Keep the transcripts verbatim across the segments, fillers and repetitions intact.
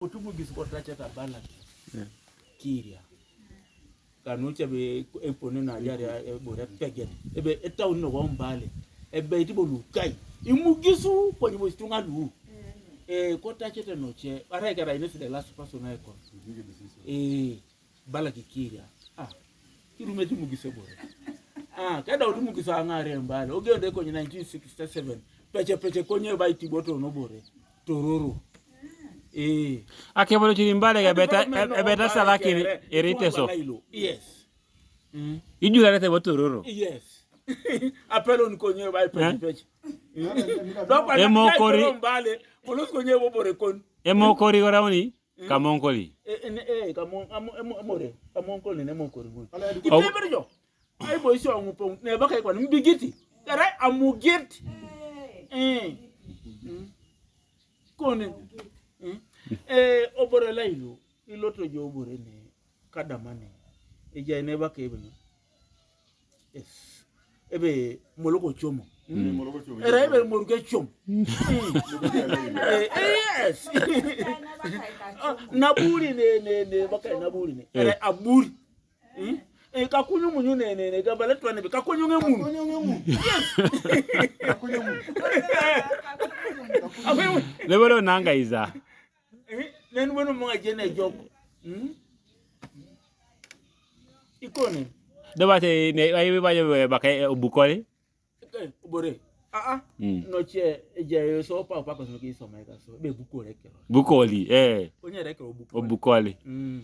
Otumugis kotacheta Balak. Kiria. Kanucha be epone na yari ebore pegen. Ebe etaun no wambale. Ebe itibo lukai. Imugisu kwa nyimo situnga lu. Eh, kotacheta noche. Ara kera ines the last person I call. Eh, Balak kiria. Ah. Kirume timugis ebore. Ah, kada otumugis angare mbale. Oge onde konye nineteen sixty-seven. Peche peche konye ba itibo to no bore. Tororo. Eh. Akebolo chiri mbale ga beta, ebeta salakini erite so. Yes. Mm. Ijula rete botororo. Yes. Apelo ni konye ba peche peche. Emokori. Mbale. Polos konye bobore kon. Emokori gorauni. Kamonkoli. Eh, eh, kamon, amo, emo, emore. Kamonkoli ne mokori ngun. Iteberjo. Ai boy so ngupo ne baka kwa mbigiti. Kara amugit. Eh. Mm. Kone. Mm. Eh, obore lailu. Iloto jo obore ne kadamane. Eja ne baka ebene. Yes. Ebe moloko chomo. Era ebe moruke chom. Eh, eh, yes. Ah, naburi ne ne ne baka naburi ne. Era aburi. Eh, kakunyu munyu ne ne ne gabale twane kakunyu nge munyu. Yes. Lebolo nanga iza. Eh, nen bueno mo ajene jok. Hmm? Ikone. Debate ne ai ba je baka obukole. Eh, bore. Ah ah. Mm. No che je so pa pa ko so ki so mai ka so be bukole kero. Bukoli eh. Onye re kero bukole. Obukole. Mm.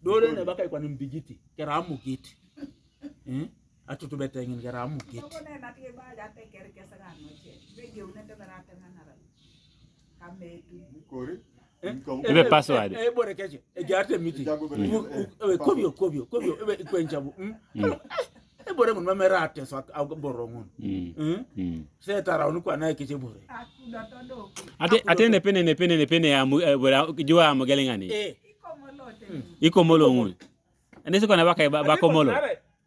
Dole ne baka kwa mbigiti. Kera amugiti. Hmm? Atutu betengin kera amugiti. Kori. Ebe password. Eh, bore keche. E jarte miti. Kobio, kobio, kobio. Ebe ikwenchabu. Hmm? Ebe bore mun mamerate so aborongun. Hmm? Se tara unu kwa na keche bore. Ate ate ne pene ne pene ne pene ya mu bora jua mo gelengani. Eh. Iko molo ngun. Ene siko na baka baka molo.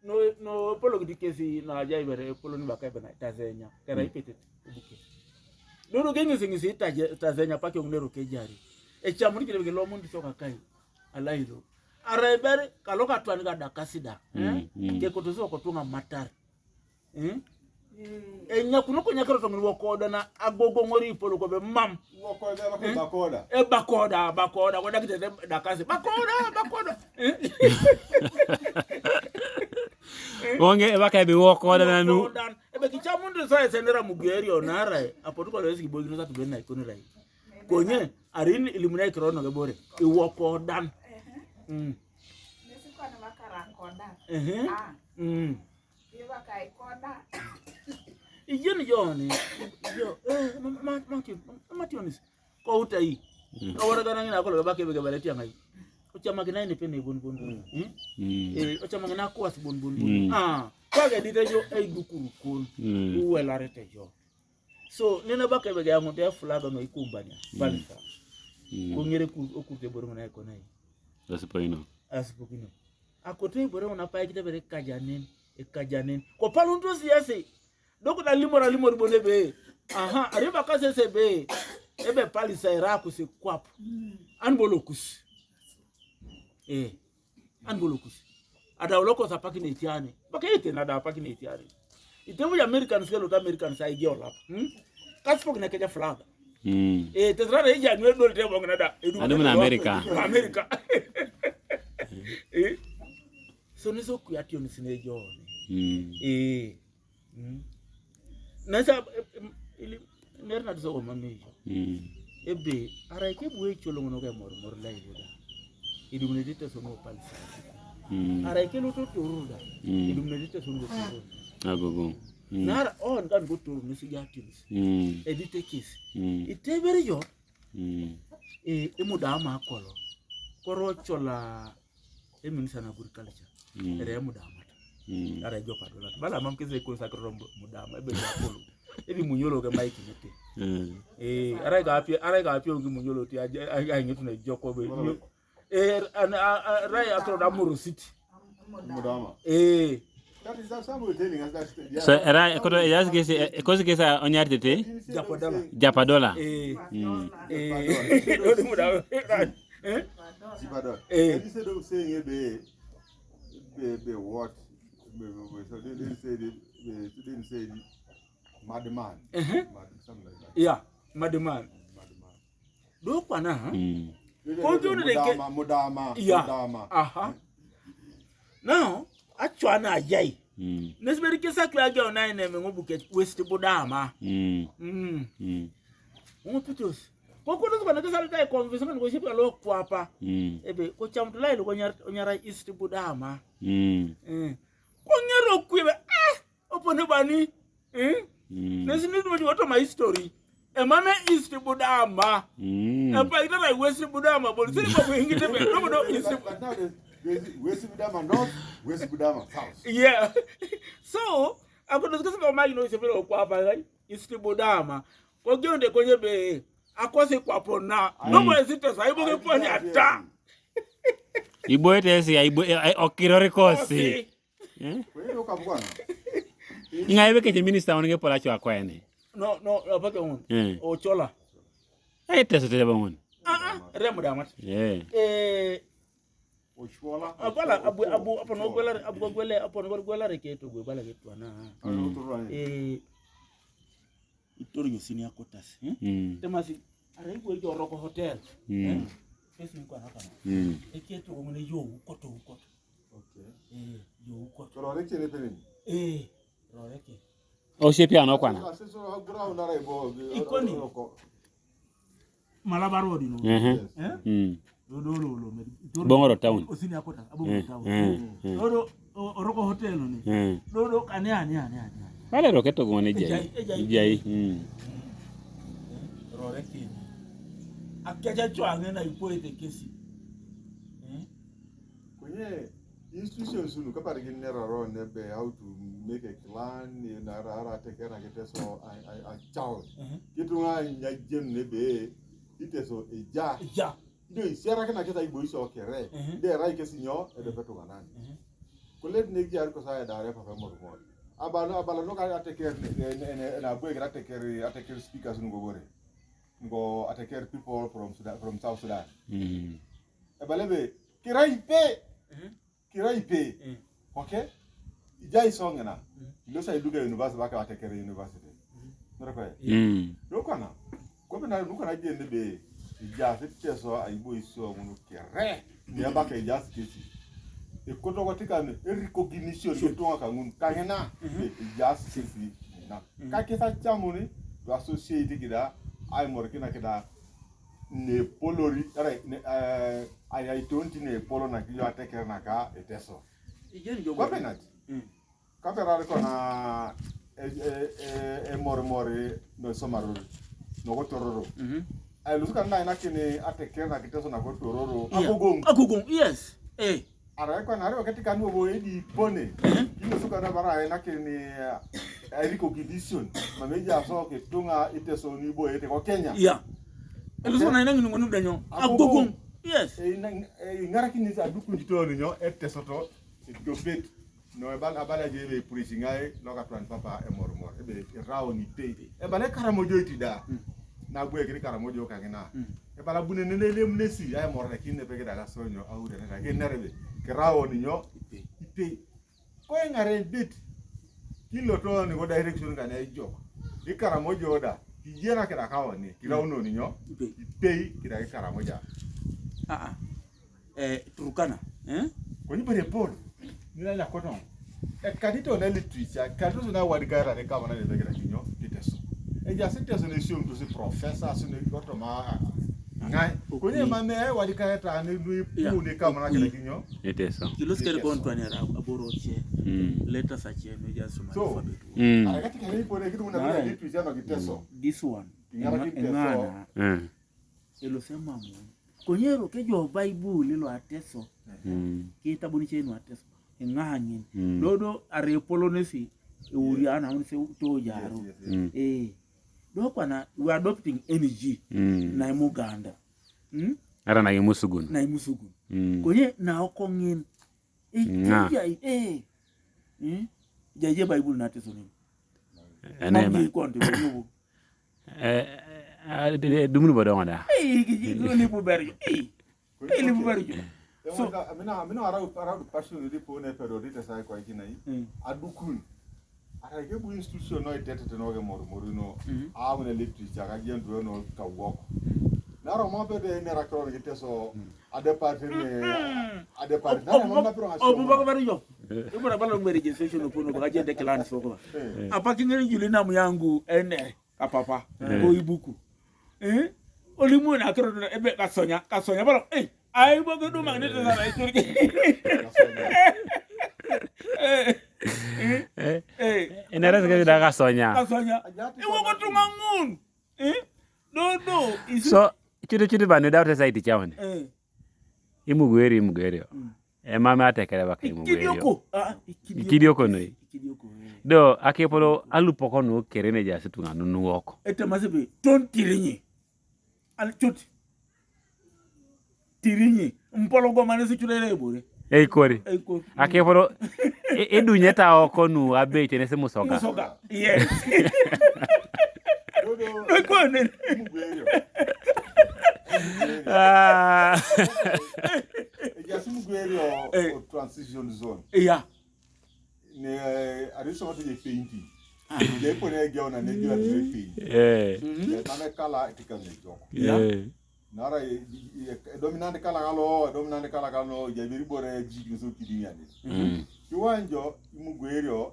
No, no, polo gidi kesi na aja ibere polo ni baka ibere tazenya kera ipete. Obuke. Duru gengi singi si tazenya pake unero kejari. E chamuri kile bege lomun di soka kai. Alailo. Ara ibere kaloka twani ga dakasida. Eh? Ke kotoso kotunga matar. Eh? E nyakuno ko nyakero tongni wokoda na agogo ngori polo ko be mam. Wokoda ko bakoda. E bakoda, bakoda ko dakite dakasi. Bakoda, bakoda. Eh? Wonge e baka bi wokoda na nu. Ebe kichamundu so esendera mugeri onara. Apotu ko lesi bogi no satu bena ikono rai. Konye arin ilimuna ikrono ge bore. Iwokodan. Mm. Nesi kwa na makara koda. Eh. Ah. Mm. Iba kai koda. Ijen joni. Yo, eh, ma ma ma tionis. Ko utai. Ko wara gana ngina ko lo ba ke be ke bale tiangai. Ochama gina ni pene bun bun bun. Eh? Eh, ochama gina kuas bun bun bun. Ah, kwa ga dite jo ai dukuru kun. Uwe larete jo. So nina baka be ga ngunde fulaga no ikumbanya. Balsa. Ko ngere ku okurte boro na ko nai. Asipokino. Asipokino. Akote bore una pa kite bere kajanen, e kajanen. Ko palunto siyasi. Doko da limora limor bone be. Aha, ariba ka sese be. Ebe pali sa ira ku se kwap. An bolo kus. Eh. An bolo kus. Ada uloko sa pakine tiane. Baka ite na da pakine tiane. Ite mu American selo ta American sa igi olap. Hmm? Kaspo kine keja flag. Mm. Eh, te tra ija nwe dol te bong na da. Edu Anu na America. America. Eh. So ni so kuya tio ni sine jo. Mm. Eh. Mm. Na sa ili ner na so ma mi. Mm. Ebe ara ke buwe cholo ngono ke mor mor la ibuda. Idumne dite so mo pal. Mm. Ara ke lo to toruda. Mm. Idumne dite so mo toruda. Agogo. Mm. Nara on kan go toru ni siga tins. Mm. Edite kis. Mm. Itebere yo. Mm. E imuda ma kolo. Koro chola e minister na agriculture. Mm. Ere muda mata. Mm. Ara jo padola. Bala mam kese ko sakro muda ma ebe ja kolo. Ebi munyolo ke maiki nete. Mm. Eh, ara ga apia, ara ga apia ngi munyolo ti aja ngitu na joko be. Eh, an ara atro da moro city. Mudama. Eh. So era ekoto ejas kesi, ekosi kesi onyar tete. Japadola. Eh. Mm. Eh. Eh. Jipadol. Eh. Instead of saying ebe be be what? Be, be, be, so they didn't say the, they didn't say the madman. Uh-huh. Mad, something like that. Yeah, madman. Madman. Do kwana ha? Mm. Ko jone de ke mudama, mudama. Yeah. Mudama. Aha. Now, actually na jai. Mm. Nesberi kesa kwa jao na ene mengo buke West Budama. Mm. Mm. Mm. Ngo pitos. Ko ko ko na kesa ta conversation ko sipa lo kwapa. Mm. Ebe ko cham tulai lo ko nyar nyara East Budama. Mm. Eh. Ko ngero kwibe ah opo ne bani. Eh? Mm. Nesi ni mo wato my story. E mame East Budama. Mm. E pa ita na West Budama bo sini ko ingi te be. No no East. West Budama North, West Budama South. Yeah. So, ako no kasi ko mai no se pero kwapa gai East Budama. Ko jonde ko nyebe akosi kwa pona. No mo esite sa ibo ke poni ata. Ibo ete si ibo okirori kosi. Eh? Inga ebe ke minister onge pola chwa kwene. No, no, apake un. Eh. Ochola. Ai teso te bangun. Ah ah, remo damat. Eh. Eh. Ochola. Abala abu abu apo no gwela abu gwela apo no gwela reke to gwela ke twana. Eh. Itori yo sini akotas. Eh. Mm. Temasi ara igwe joroko hotel. Mm. Eh. Kesi kwa hapa. Mm. Eketo ngone yo ukoto ukoto. Okay. Eh, yo uko. Roreke ne pene. Eh, roreke. O se pia no kwana. Ikoni. Malaba road no. Eh. Eh? Mm. Dodo lo lo me. Bongoro town. Osini akota, abongoro town. Eh. Dodo oroko hotel ni. Eh. Dodo kane ani ani ani. Vale roke to gone jai. Jai. Mm. Roreke. Akaja chwa ngena ipoete kesi. Eh? Kwenye institutions unu kapar gin ne roro ne be how to make a clan ne na rara te kena kete so a, a, a child. Kitu nga nya jen ne be ite so eja. Ja. Ndio isiara kena kesa ibo iso kere. De rai kesi nyo e de petu ganan. Kulet ne jar ko sa ya dare papa mor mor. Abalo abalo no ka ateker ne ne na bwe ateker ateker speakers ngo gore. Ngo ateker people from Sudan, from South Sudan. Mm. Ebalebe kirai pe. Kirai pe. Okay? Ijai song na. Ilo sa iduga university baka ateker university. Nora kwa. Mm. Nokwana. Ko be na nokwana je ne be. Ija se teso aibo iso ngunu kere. Ne baka ija kesi. Ekoto ko tika ne recognition ke tonga kangun kangena. Ija kesi na. Ka kesa chamuni to associate kida ai mor kina kida ne polori ara ne ai ai tonti ne polo na kiyo ateker na ka eteso. Ijen jo kwa penati. Kape rari kona e e e mor mor no somaror no ko tororo. Ai lusuka na ina kini ateker na kiteso na ko tororo. Akogong. Akogong, yes. Eh. Ara ko na ro kati kanu bo edi pone. Kino suka na bara ina kini ai recognition. Mameja so ke tunga iteso ni bo ete ko Kenya. Yeah. Elu so na ina ngunu ngunu danyo. Akogong. Yes. Eh ina eh, ngara kini sa duku ndito nyo eteso to. Dopet. No ebal abala je be purisi ngai loka twan papa e mor mor ebe rawo ni tei. Ebale karamo joiti da. Na gwe kiri karamo jo kangina. Ebala bune nene lem nesi ay mor na kinne pege daga sonyo awure na ke nerebe. Kirawo ni nyo. Ipei. Ko ngare bit. Kilo to ni go direction ka ne jo. Ikaramo jo da. Kijera kira kawo ni. Kirawo no ni nyo. Ipei kira ikaramo ja. Ah ah. Eh, Turkana. Eh? Kwenye pale Paul. Nila la kono. E kadito na literature, kadito na wadi gara ne kama na ne begera kinyo, kiteso. E ja se teso ne sium tu si professor, si ne koto ma. Ngai. Kwenye mame e wadi kaya ta ne lui pu ne kama na kile kinyo. Kiteso. Kilos kere kon twani ara aboro che. Mm. Letters a che no ja suma alphabet. Mm. Ara kati kare ipo ne kitu muna literature no kiteso. This one. Ngara kiteso. Mm. Elo sema mo. Konyero ke jo Bible lo ateso. Mm. Ke tabuni chenu ateso. Ngangin. Mm. Dodo are polonesi. Uri ana unse to jaro. Yes, yes, yes. Mm. Eh. Do kwana we adopting energy. Mm. Na imuganda. Mm? Ara na imusugun. Na imusugun. Mm. Konye na okongin. Eh, nga. Eh. Eh. Jaje Baibul na tesonin. Ene ma. Mam ji kon te bo. Eh, eh, ah, de, de, dumunu bodo ngada. Ei, ki ji, ki ni bu ber jo. Ei. Ei, ni bu ber jo. So, mina, mina arau, arau passion di po ne pero di te sai kwa kinai. Mm. Adukun. Ara ke bu institution no itete te no ke mor, mor no. Mhm. A wona literature ka jen do no ka wok. Na ro mo be de ne ra kro ke te so. Mm. Ade parti ne, ade parti. Na mo na pro. O bu ba ko ber jo. E bo na ba lo registration no po no ba jen de clan so ko. Eh. Apa kingere juli na mu yangu ene. Ka papa. Eh. Ko ibuku. Eh? Olimu na kro do ebe ka sonya, ka sonya balo. Eh, ai bo ke do magnet sa na ituri. Eh. Eh. Eh. Ina ras ke da ka sonya. Ka sonya. E wo ko tunga ngun. Eh? Do do. Isi- So, chute chute banu da te sai ti chawan. Eh. Imugweri, imugweri. Mm. E mama atekere baka imugweri. Ikidioko. Ah, ikidioko. Ikidioko no. Ikidioko, eh. Do, akepolo alupoko no kere ne jasi tunga nunu woko. Ete masibi, ton tirinyi. Al chut. Tirinyi. Mpolo go mane si chulele bore. Ei kori. Ei kori. Akepolo, e, edunye ta oko nu abe tene se musoga. Musoga. Yes. Do, do. Do ko ne. Imugweri. Ah. Ejasi mugweri o, eh, o transition zone. Yeah. Ne, eh, ariso matu je painting. Ah. Je pone ge ona ne ge ona ne painting. Eh. Mhm. Je mame kala tika ne joko. Yeah. Eh. Nara e, e, e dominant kala kalo, e dominant kala kalo, je biri bore ji ni so kidin ya ne. Mm. Kiwanjo imugweri o,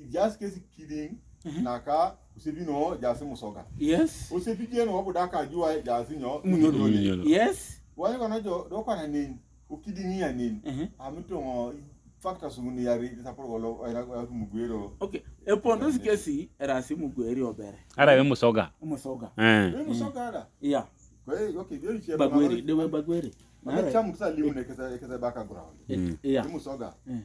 just case kidding. Mhm. Naka, usebi no, jasi musoga. Yes. Usebi je no, wabu daka jua, jasi nyo, munyoro. Munyoro. Yes. Wani kona jo, do kona nini? Ukiding ya nini? Mhm. Amitongo factors nguni yari, saporo golo, era, era mugwero. Okay. E pondo sikesi, era si mugweri obere. Ara we musoga. Musoga. Eh. We musoga ara. Yeah. Kwa hiyo, okay, bio ichi. Bagweri, de we bagweri. Mara chamu kisa liu ne kisa, kisa background. Mm. Yeah. We musoga. Mm.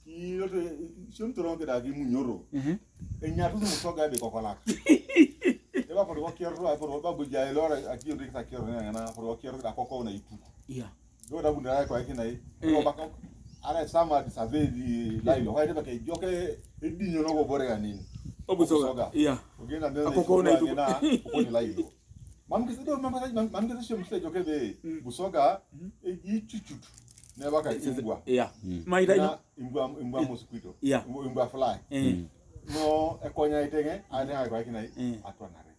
Ki yote, sio mtorongo ke dagi munyoro. Mhm. E nyatu musoga be kokolak. E ba por ko kierro, ai por ba buja e lora, aki yote kisa kierro ne na, por ko kierro da koko na itu. Yeah. Do da bunda kwa kina yi. Eh. Ko ba ko, ara sama di save di lailo. Wa de ba ke joke, e dinyo no go bore ya nini. Obusoga. Obusoga. Yeah. Ogena be akoko na itu. Na, ko ni lailo. Mam kisa do, mam kisa, mam, mam kisa sio mkisa joke be. Mm. Busoga, mhm, e, e chuchut. Ne baka ingwa. Yeah. Mm. Maida. Na ingwa, ingwa mosquito. Yeah. Ingwa, ingwa fly. Eh. Mm. No, e konya itenge, ane ai kwa kina, eh, atwa nare.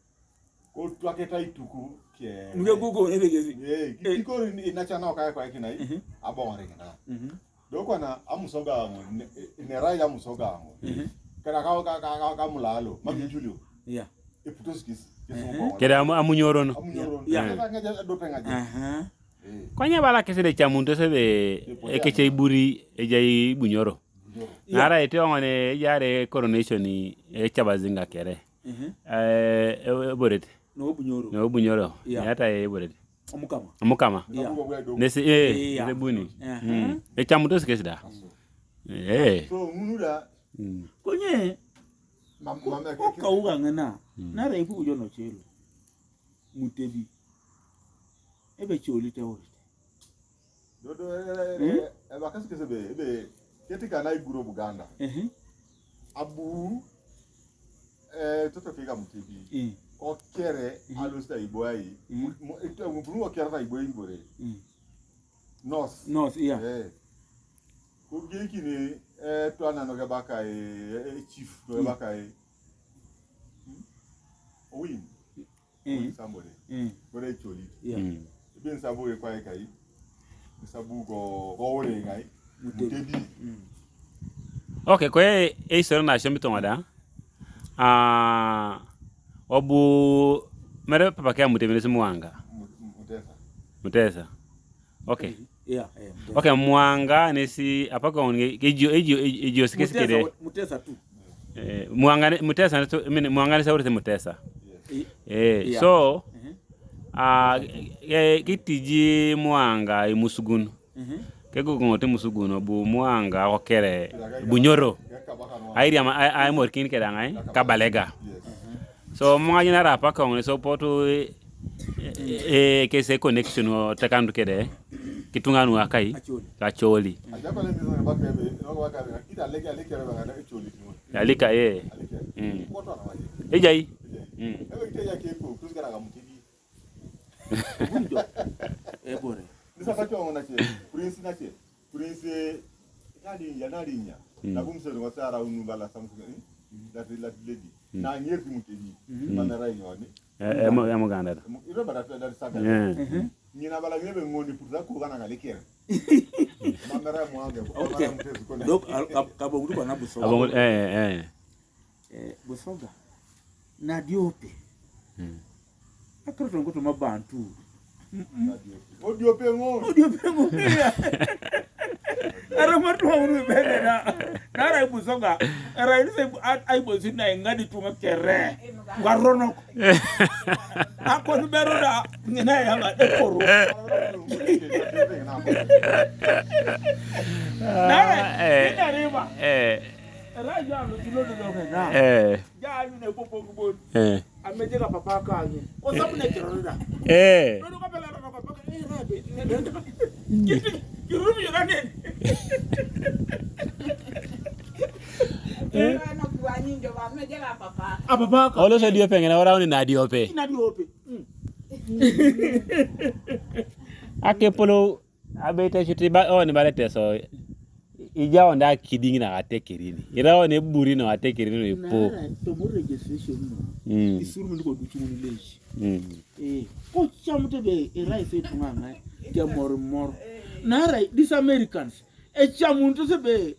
Ko twake ta ituku ke. Nge kuko ne de gezi. Eh, ki-, eh, kiko ni, ina chana kwa kwa kina, mhm, abongare kina. Mhm. Do kwana amusoga ango, ne, ne rai amusoga ango. Mhm. Kana ka, ka, ka, ka, ka mulalo, mami, mhm, Julio. Yeah. E putos kis, kis. Mhm. Kede amu-, amunyoro no. Amunyoro no. Yeah. Kata ngaja do pengaja. Aha. Eh. Kwanya bala kese de chamunto se be, e poya, ekeche iburi, eja ibunyoro. Bunyoro. Yeah. Nara ete ongone, ejare coronation ni, e chabazinga kere. Mhm. Eh, e, e borete. No bunyoro. No bunyoro. Yeah. Yata e borete. Omukama. Omukama. Yeah. Nesi, eh, yeah, nesi buni. Aha. Mm. E chamunto sikesi da. Eh. So, ngunu da. Mm. Konye, mam-, ko-, mame ko ke-, kauga ngana. Mm. Nara ipu ujo no chelo. Mutebi. Ebe choli te orite. Do, do, eh, eh, hmm? Eh, eh, bakasi kese be, be, keti kana iguro Buganda. Ehe. Abu, eh, toto kiga Mutebi. Eh. Ko kere, mhm, alusta iboai. Mhm. Mu, mu, ito, mu, mu kere ta iboai ibore. Mhm. Nos. Nos, yeah. Eh. Ko geki ni, eh, to anano ga baka, eh, eh, chief, to, mm, baka, eh. Hmm? Owin. Eh. Owin somebody. Eh. Bore choli. Yeah. Mm. Ibe nsabu e kwa kai. Nsabu go, go wore ngai. Mutebi. Mutebi. Mm. Okay, kwe e isoro na shomi tongoda. Ah, obu mere papa ke Mutebi nesi Muanga. Mu-, mu-, Mutesa. Mutesa. Okay. Yeah, yeah, Mutesa. Okay, Muanga nesi apako nge, ejo, ejo, ejo, ejo sikesi kede. Mutesa, Mutesa tu. Eh, Muanga ne, Mutesa ne to, I mean, Muanga nesi aurite Mutesa. Yes. I-, eh, yeah. So, mhm, ah, eh, kitiji Muanga imusugun. Mhm. Kego kongo te musugun bu Muanga okere bunyoro. Airi ama, ai, ai morkin kede ngai, kabalega. Yes. Mhm. So, Muanga jina rapa kongo ne so potu, eh, eh, kese connection o tekandu kede. Kituŋa nu akai. Kacholi. Alika, ee. Mm. Ejai. Mm. Ebore. Prince, nadi, ya nadi nya. Mm. Na bum sero ngosara unu bala samsu, eh? That, that lady. Mm. Na ngerti mutegi. Mm. Mana rai nyoni. Eh, eh, mo, eh, mo ganda da. Iro bada da saga. Eh. Mhm. Nyina bala ngebe ngoni puta ko gana galiker. Mamera mwange. Okay. Dok, al-, kab-, kabo gudu kwa na Busoga. Abong, eh, eh, eh. Eh, Busoga. Na diope. Hmm. Akroto nkutu mabantu. Mm-mm. Odiope ngo. Odiope ngo. Ara matu wa unu bene na. Nara Busoga. Ara ini se at-, ai bosi na ngadi tunga kere. Warono. Ako ni bero da, ngina ya ma, ekoro. Nara, eh, ina rima. Eh. Era ya lo, ilo lo lo na. Eh. Ya ni ne popo gbon. Eh. Ameje ka papa ka ni. Ko sabu ne kero da. Eh. No, no, ka bela, no, ka bela, eh, rabe. Kirumi yo na ne. Eh. Apapa ka. Olo so diope ŋina, ora oni na diope. Na diope. Mm. Ake polo abete cuti ba, oni bare teso. Ija oni akidiŋ na atekerini. Ira oni eburi na atekerini ipo. Na tomor registration no. Mm. Isuru mi ko ducu ŋun leji. Mm. Eh, ko camut ebe erai se ituŋa ŋai, kemor mor. Naarai these Americans, ecamunit ebe,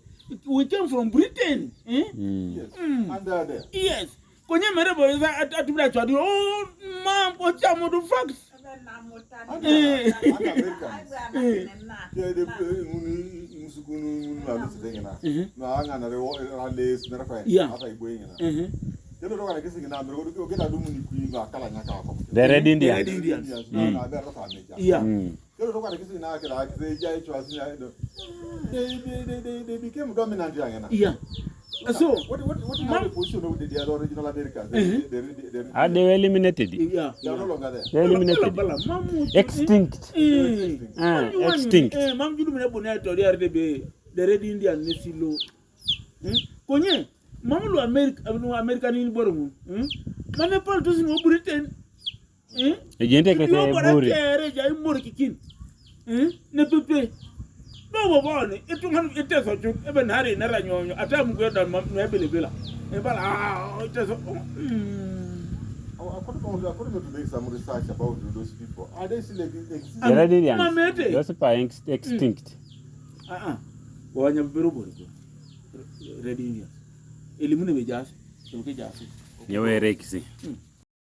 we came from Britain, eh? Mm. Yes. Mm. And they are there. Yes. Konye mere bo esa at-, atubira chwadi, oh, mam, ko camut facts. And they are, eh, and Americans. Eh. Ke de, eh, ŋuni, ŋusu kunu, ŋuni ma misi de ŋina. Mhm. No, aŋa na re wo, ra les, nara kwa. Yeah. Ata ibo ŋina. Mhm. Kelo roga na kisi ŋina, mere ko, ko, kela dumu ni kui ba kala nyaka ko. The Red Indians. The Red Indians. Mm. Na, na, be rasa meja. Yeah. Mm. Kelo roga na kisi ŋina, kela, kisi ja ichwa sina, no. They, they, they, they, they became dominant ya ŋina. Yeah. So, what, what, what is the position of the, the other original Americans? They, they, they, they, they, ah, they were eliminated. Yeah. They are no longer there. They were eliminated. Bala, bala, mamu, extinct. Eh. Ah, extinct. Eh, mam judu mene bone to the, the, the Red Indian ne silo. Hmm? Konye, mam lu America, lu American ni boro mu. Hmm? Mane pal to sino Britain. Hmm? Ejente ke. Yo bara buri. Kere ja imor kikin. Hmm? Ne pepe. No, bo bone, ituŋa nu iteso cut, ebe nari nara nyonyo, ata mukweda mam, no ebelebela. Ebala, ah, iteso, mm. Oh, according to, according to doing some research about those people, are they still exist? Am-, Red Indians. Mamete. Those people are ex-, extinct. Ah, ah. Wanya bero bori ko. Red Indians. Elimu ne bejasi, ke jasi. Nyewe rekisi. Mm.